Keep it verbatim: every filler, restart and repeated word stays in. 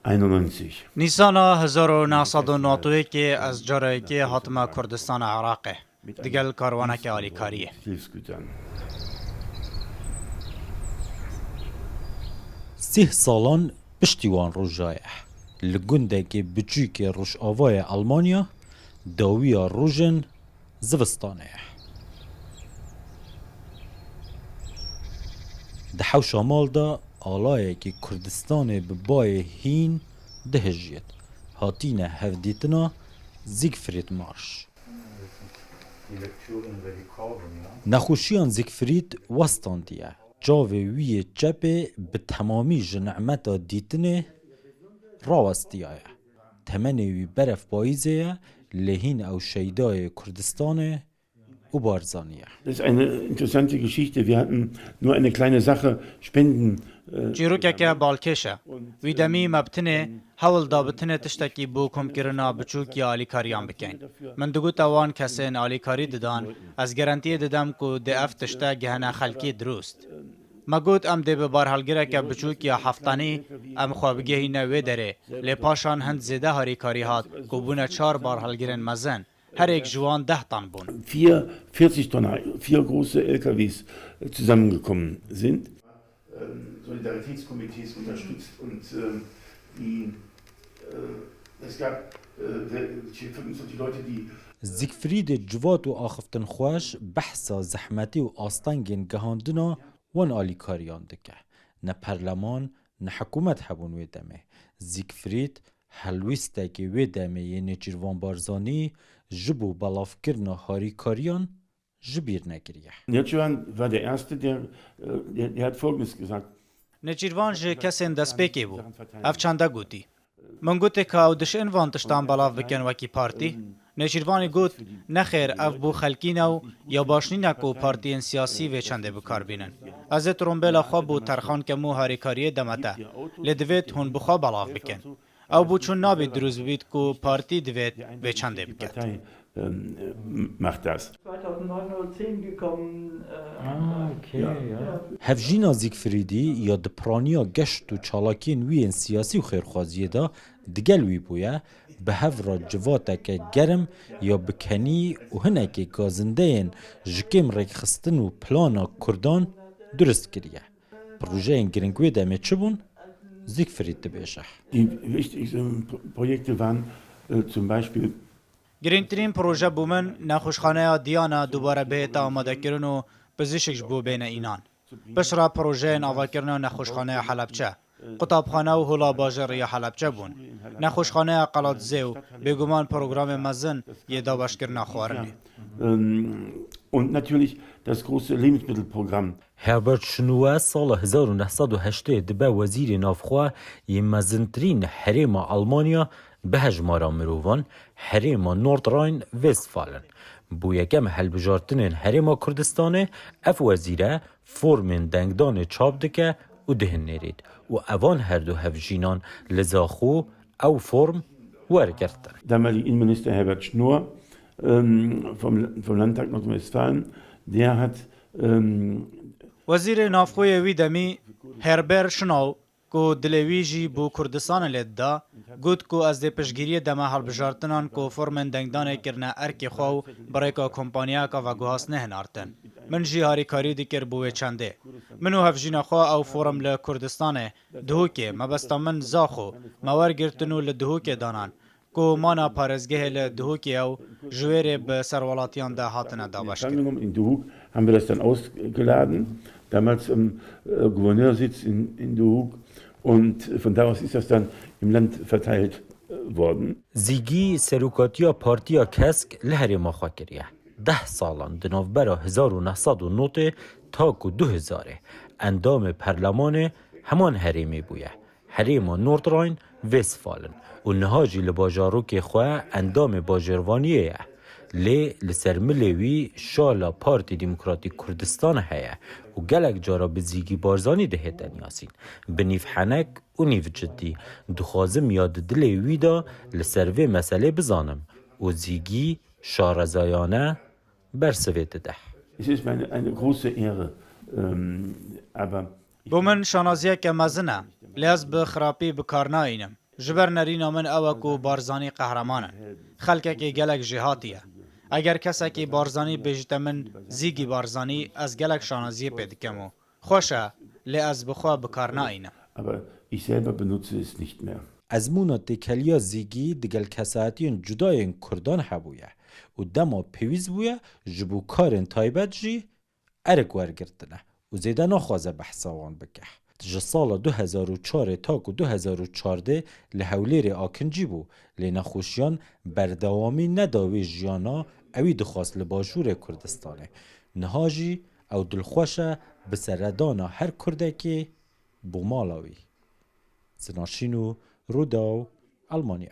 einundneunzig. Nîsana hezar û neh sed û nod û yekê ez careke hatime Kurdistana Iraqê, digel karwaneke alîkariyê. Hilfsgütern. Sîh salan piştî wan roja ye, li gundekê biçûkê rojavayê Almanya, dawiya rojên zivistanê ye. Di hewşa mal de alayekî Kurdistanê bi bayê hîn dihijiyêt. Hatîne hevdîtina Siegfried Marsch. Nexweşiyan Siegfried westandiye. Çavê wî yê çepê bi temamî ji nimeta dîtinê rawestiyaye. Temenê wî beref payîzê ye, lê hîn ew şeydayê Kurdistanê û Barzanî ye. Das ist eine interessante Geschichte. Wir hatten nur eine kleine Sache, Spenden, äh, Çîrokeke balkêş e. Wî demî me bi tinê hewl da bi tinê tiştekî bo komkirina biçûk ya alîkariyan bikeyn. Min digot ewan kesên alîkarî didan, ez gerentiyê didim ku dê ev tişte gihene xelkê dirust. Me got, em dê bi barhelgireke biçûk ya heftanî em xwe bigihîne wê derê, lê paşan hind zêde harîkarî hat ku bûne çar barhelgirên mezin, her yek ji wan deh tan bûn. Vier vierzig Tonner, vier große L K Ws zusammengekommen sind. Ähm, Solidaritätskomitees unterstützt und, ähm, die, äh, es gab, äh, der, fünfundzwanzig Leute, die Siegfriedê civat û axiftinxweş behsa zehmetî û astengên gehandina wan alîkariyan dike. Ne perleman, ne hikûmet hebûn wê demê. Siegfried helwîstekê wê demê yê Nêçîrvan Barzanî ji bo belavkirina harîkariyan ji bîr nekiriye. Nêçîrvan war der Erste, der, äh, der, der hat Folgendes gesagt. Nêçîrvan ji kesên destpêkê bû. Ev çende gotî. Min gotê ka ew dişin van tiştan belav bikin wekî partî? Nêçîrvanî got, nexêr, ev bo xelkî ne û ya baş nîne ku partiyên siyasî vê çendê bi kar bînin. Ez ê tirombêla xwe bo terxan kem û harîkariyê deme te. Lê divêt hûn bi xwe belav bikin. Ew bû çûn nabî dirûst bibît ku partî divêt vê çendê biket. Partei, ähm, macht das. zweitausendneun oder zehn gekommen, äh, Ah, okay, ja. Ja. Hevjîna Siegfriedî ya di piraniya geşt û çalakiyên wî yên siyasî û xêrxwaziyê de digel wî bûye, bi hev re civateke germ ya bi kenî û hinekê gazindeyên ji kêm rêkxistin û plana Kurdan durust kiriye. Projeyên giring wê demê çi bûn? Siegfried dibêje. Die wichtigsten Pro-, Projekte waren, äh, zum Beispiel Girîngtirîn proje bo min nexweşxaneya Diyana dubare bihête amadekirin û pizîşik ji bo bêne înan. Piştre projeyên avakirina nexweşxaneya Helebçe, qutabxane û hola bajêrî ya Helebçe bûn. Nexweşxaneya Qelatzê û bêguman programê mezin yê dabeşkirina xwarinê. Ähm, und natürlich das große Lebensmittelprogramm. Herbert Schnoe sala hezar û neh sed û heştê dibe wezîrê navxwe yê mezintirîn herêma Almanya, bi hejmara mirovan herêma Nordrhein-Westfalen. Bo yekem helbijartinên Herêma Kurdistanê ev wezîre formên dengdanê çap dike û dihinêrêt û evan her du hevjînan li Zaxo ew form wergirtin. Damaliger Innenminister Herbert Schnoe, ähm, vom, vom Landtag Nordrhein-Westfalen, der hat, ähm, Wezîrê navxwe yê wî demî Herbert Schnoe, ku dilê wî jî bo Kurdistanê lê dida, got ku ez dê piştgiriyê deme hilbijartinan ku formên dengdanê kirine erkê xwe û bi rêka kompanyayeke veguhastinê hinartin. Min jî harîkarî dikir bo wê çendê. Min û hevjîna xwe ew form li Kurdistanê, Duhokê, mebesta min Zaxo, me wergirtin û li Duhokê danan. Ku mana parêzgehê li Duhokê ew ji wê rê bi serwelatiyan de hatine dabeşkirin. In Duhok haben wir das dann ausgeladen, damals am, äh, Gouverneursitz in, in Duhok. Und von da aus ist das dann im Land verteilt, äh, worden. Zîgî serokatiya Partiya Kesk li herêma xwe kiriye. Deh salan di navbera hezar û neh sed û notê ta ku du hezarê endamê perlemanê heman herêmê bûye. Herêma Nordrhein-Westfalen û niha jî li bajarokê xwe endamê bajêrvaniyê ye. Lê li ser milê wî şala Partî Demokratîk Kurdistan heye û gelek cara bi Zîgî Barzanî dihête niyasîn. Bi nîv henek û nîv cidî. Dixwazim ya di dilê wî de li ser vê meselê bizanim û Zîgî şarezayane bersivê dide. Es ist mir eine, eine große Ehre, ähm, aber Bo min şanaziyeke mezin e, lê ez bi xirapî bi kar nayînim. Ji ber nerîna min ew e ku Barzanî qehreman e. Xelkekî gelek jêhatî ye. Eger kesekî Barzanî bêjite min, Zîgî Barzanî, ez gelek şanaziyê pê dikim û xweş e, lê ez bi xwe bi kar naînim. Aber ich selber benutze es nicht mehr. Ezmûna têkiliya Zîgî digel kesayetiyên cuda yên Kurdan hebûye û dema pêwîst bûye ji bo karên taybet jî erik wergirtine û zêde naxwaze behsa wan bike. Ji sala du hezar û çarê ta ku du hezar û çardeh li Hewlêrê akincî bû, lê nexweşiyan berdewamî neda wê jiyana ewî dixwast li Başûrê Kurdistanê. Niha jî ew dilxweş e bi seredana her Kurdekê bo mala wî. Sinaşîn û Rûdaw, Almanya.